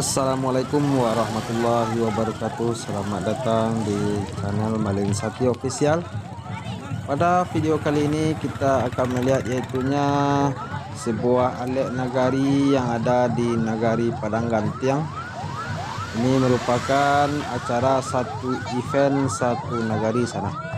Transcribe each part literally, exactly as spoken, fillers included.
Assalamualaikum warahmatullahi wabarakatuh. Selamat datang di channel Malin Sati Official. Pada video kali ini kita akan melihat yaitunya sebuah alek nagari yang ada di Nagari Padang Gantiang. Ini merupakan acara satu event satu nagari sana.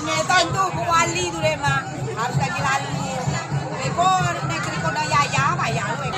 Nyetan tu, kuali tu deh, Mak. Harus lagi lalu. Beko, naik kerikot daya, ya, bayar, weh.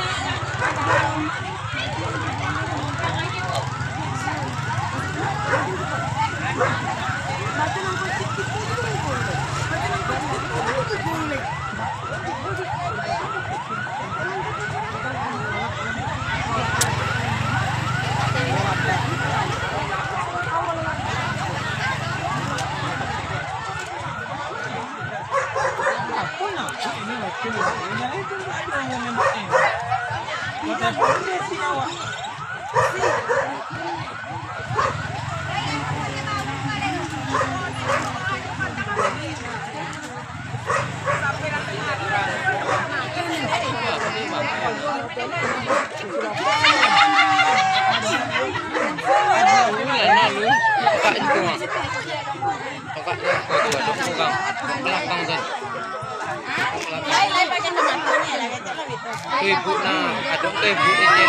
Tu ibu nah, adong tu ibu ini.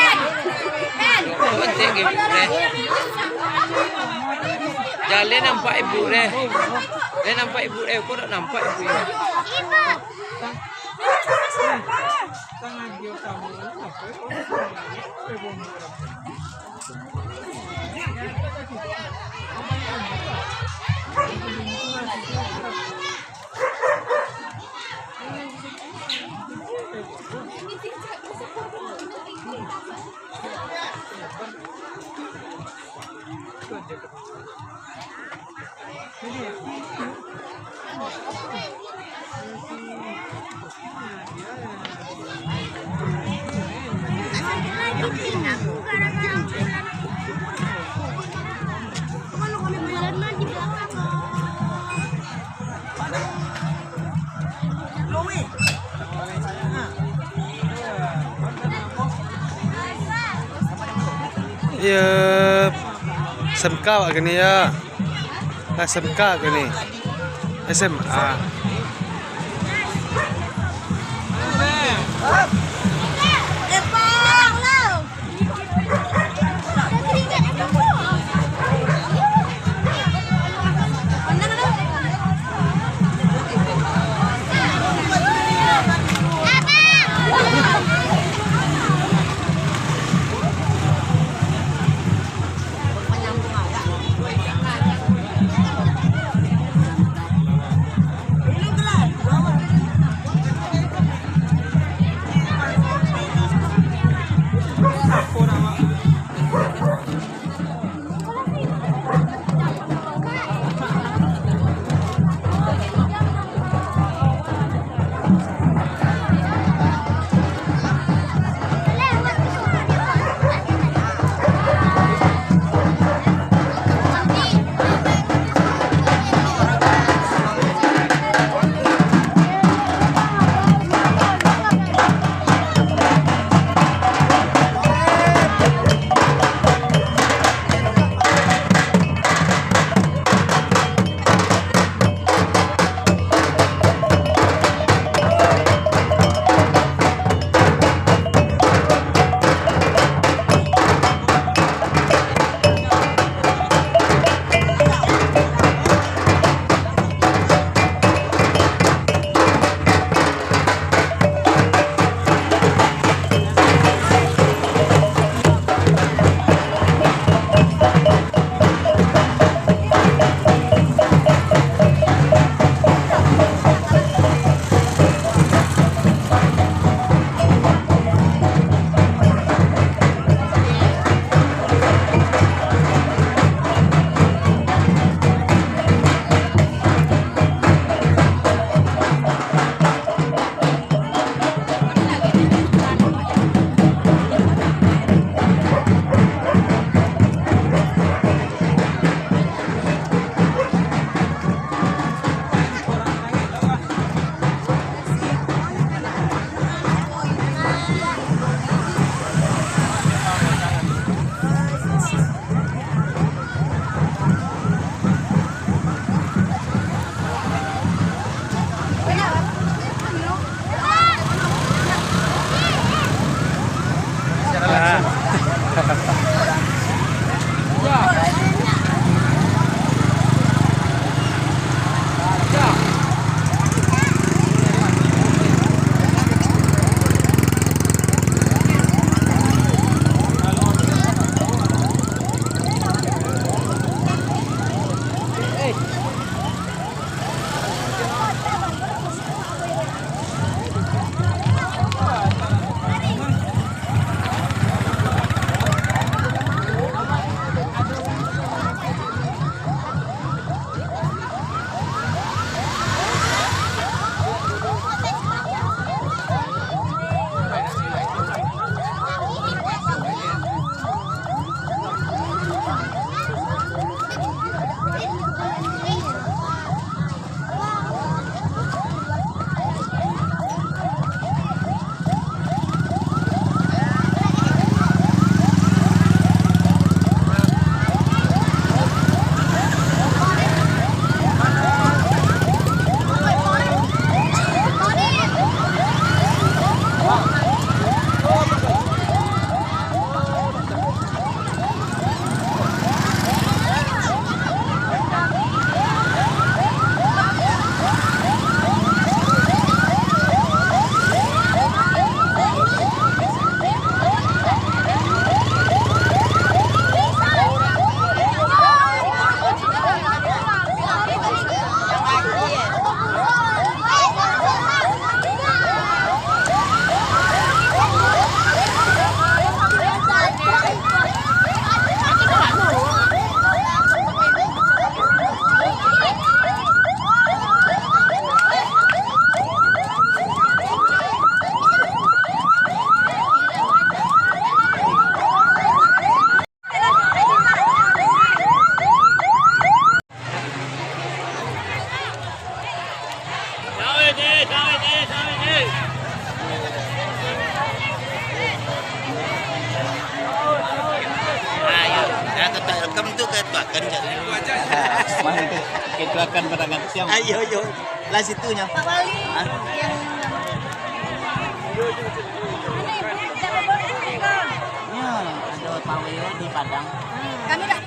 Adong tu encik ibu deh. Jaleh nampak ibu deh. Deh nampak ibu deh, kok dak nampak ibu ini? Iya, S M K awak kini ya. S M K kini. S M A. Ketuakan cari. Mari ketuakan pada ngerti. Ayo, yo. Lah situ nyo. Pak Wali. Hah? Ya, ada Pak Wali di Padang. Kami dah.